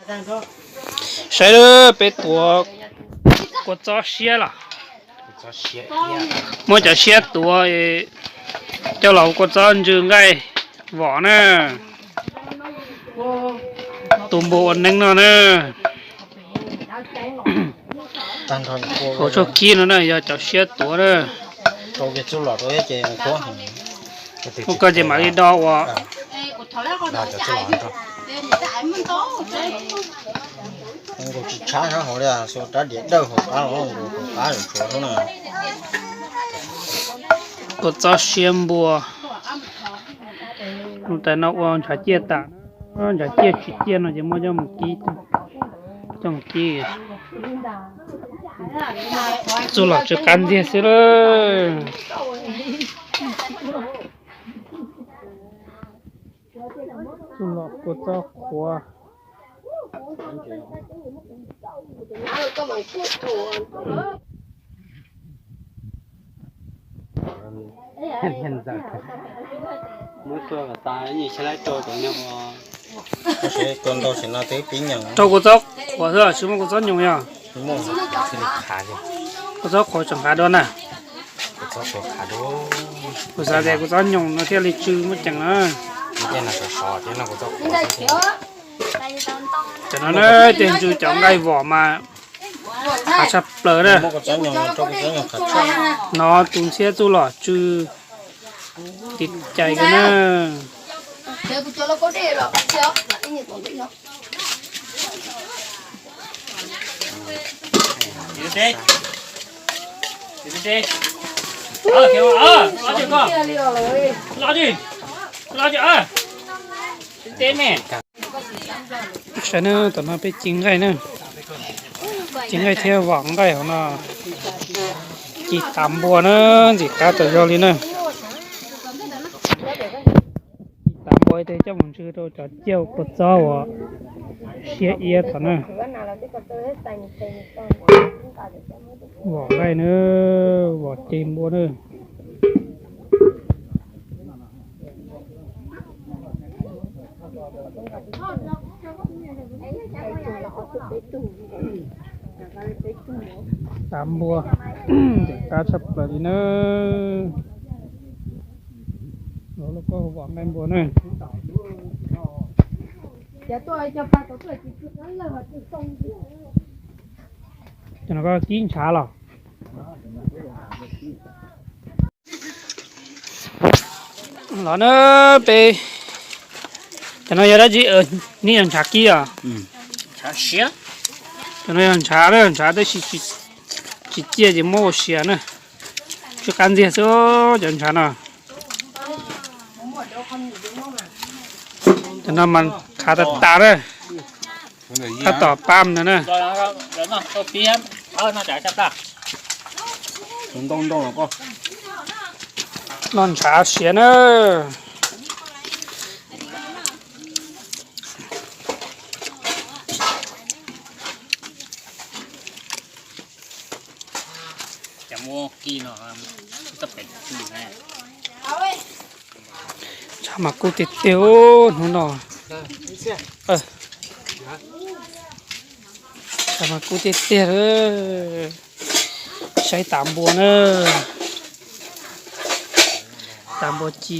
Saib lawm, peb tuav kua txob siab los, muab cov siab tuav coj los ua kua txob ntsw nqaij vom na. Tus npua ua neeb no na. Hauv tshuaj kib no na yog cov siab tuav na. Ua koj ces mam li do ua. Kua txob siab npua. Lub tais no ua ntshav ciaj tas, ntshav ciaj tsis ciaj no ces muab coj mus kib, coj mus kib. Txuj lom tsw qab ntxiag xwb lawm. Txuj lom kua txob qhuav. Rau kua txob qhuav xwb tsis muaj kua txob nyoos yog? Kua txob qhuav tseem qab dua na. Kuv xav tias kua txob nyoos no thiaj li tsw muaj ceem na. Cov no na, tej ntsw cov nqaij vom mas qhav tshaj plaws na. Hnov tus ntxhiab txuj lom tsw tiv cais kawg na. Saib na, tom no peb ci nqaij na, ci nqaij thiab vom nqaij hauv no. Ci tav npua na, ntxim qab tas zog li na. Ci tav npua tej coj mus ntsw rau cov ciaj kua txob uas siab iab tom na. Vom nqaij na, vom ci npua na. Tav npua, ntxim qab tshaj plaws li na. Los lub koj vom nqaij npua na. Cov no koj kib ntshav los? Los na, peb, cov no yog dab tsi? Neb yog ntshav kib os? Cov no yog ntshav, ntshav tab sis tsis ciaj ces muab ua siav na. Tsw qab ntxiag xwb cov ntshav no. Cov no mas qhav tas tas na. Tab tom pab ntawd na. Noj ntshav siav na. Ntshav mas kub tiag tiag hnub no. Ntshav mas kub tiag tiag. Saib tav npua na. Tav npua ci.